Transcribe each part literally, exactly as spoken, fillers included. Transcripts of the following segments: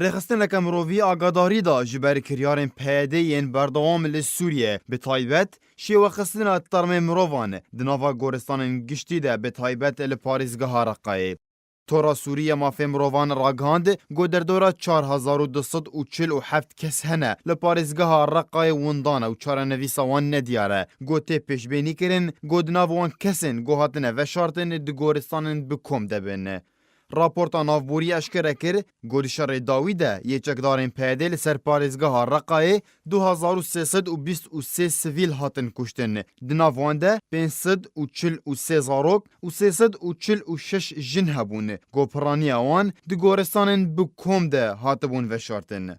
Rêxistineke mirovî agadarî da ji ber kiryarên P Y D yên berdewam li Sûriye, bi taybet şêwexistina termê mirovan di nava goristanên giştî de, bi taybet li parêzgeha Reqayê. Tora Sûrî ya Mafê Mirovan ragihand ku derdora çar hezar û du sed û çil û heft kes hene li parêzgeha Reqayê windan e û çarenivîsa wan nediyar e, ku tê pêşbênî kirin ku di nav wan kesên ku hatine veşartin di goristanên bi kom de bin. Raporta navborî eşkere kir ku di şerê dawî de yê çekdarên P Y D li ser parêzgeha Reqayê du hezar û sê sed û bîst û sê sivîl hatin kuştin. Di nav wan de pênc sed û çil û sê zarok û sê sed û çil û şeş jin hebûn, ku piraniya wan di goristanên bi kom de hatibûn veşartin.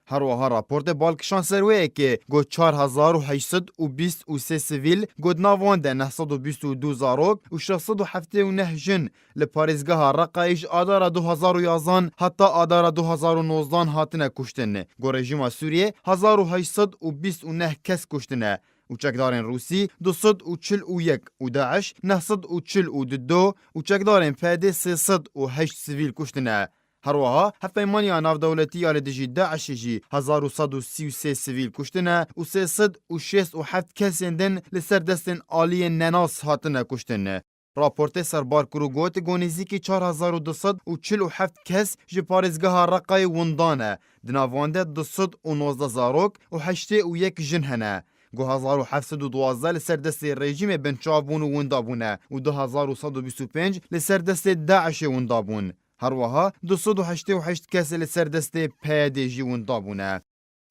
Her wiha raportê bal kişand ser wê yekê ku çar hezar û heşt sed û bîst û sê sivîl, ku di nav wan de neh sed û bîst û du zarok û şeş sed û heftê û neh jin li parêzgeha Reqayê ji adara du hezar û yazan heta adara du hezar û nozdan hatine kuştin. Ku rejîma Sûriyê hezar û heşt sed û bîst û neh kes kuştine û çekdarên Rûsî du sed û çil û yek û DAIŞ neh sed û çil û du û çekdarên P Y D sê sed û heşt sivîl kuştine. Her wiha hevpeymaniya navdewletî ya li dijî DAIŞê jî hezar û sed û sî û sê sivîl kuştine û sê sed û şêst û heft kesên din li ser destên aliyên nenas hatine kuştin. Raportê serbar kir û got ku nêzîkî çar hezar û du sed û çil û heft kes ji parêzgeha Reqayê windan e. Di nav wan de du sed û nozdeh zarok û heştê û yek jin hene. Ku hezar û heft sed û duwazdeh li ser destê rejîmê binçav bûn û winda bûne û du hezar û sed û bîst û pênc li ser destê DAIŞê winda bûn. Her wiha du sed û heştê û heşt kes li ser destê P Y D jî winda bûne.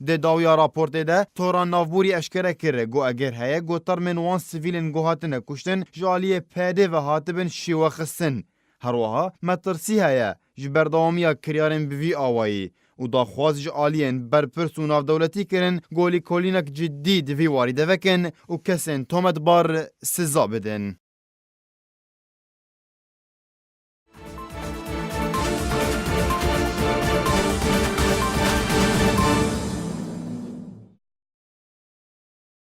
Di dawiya raportê de tora navborî eşkere kir ku eger heye ku termên wan sivîlên ku hatine kuştin ji aliyê P Y D ve hatibin şêwexistin. Her wiha metirsî heye ji berdewamiya kiryarên bi vî awayî û daxwaz ji aliyên berpirs û navdewletî kirin ku lêkolînek cidî di vî warî de vekin û kesên tometbar siza bidin.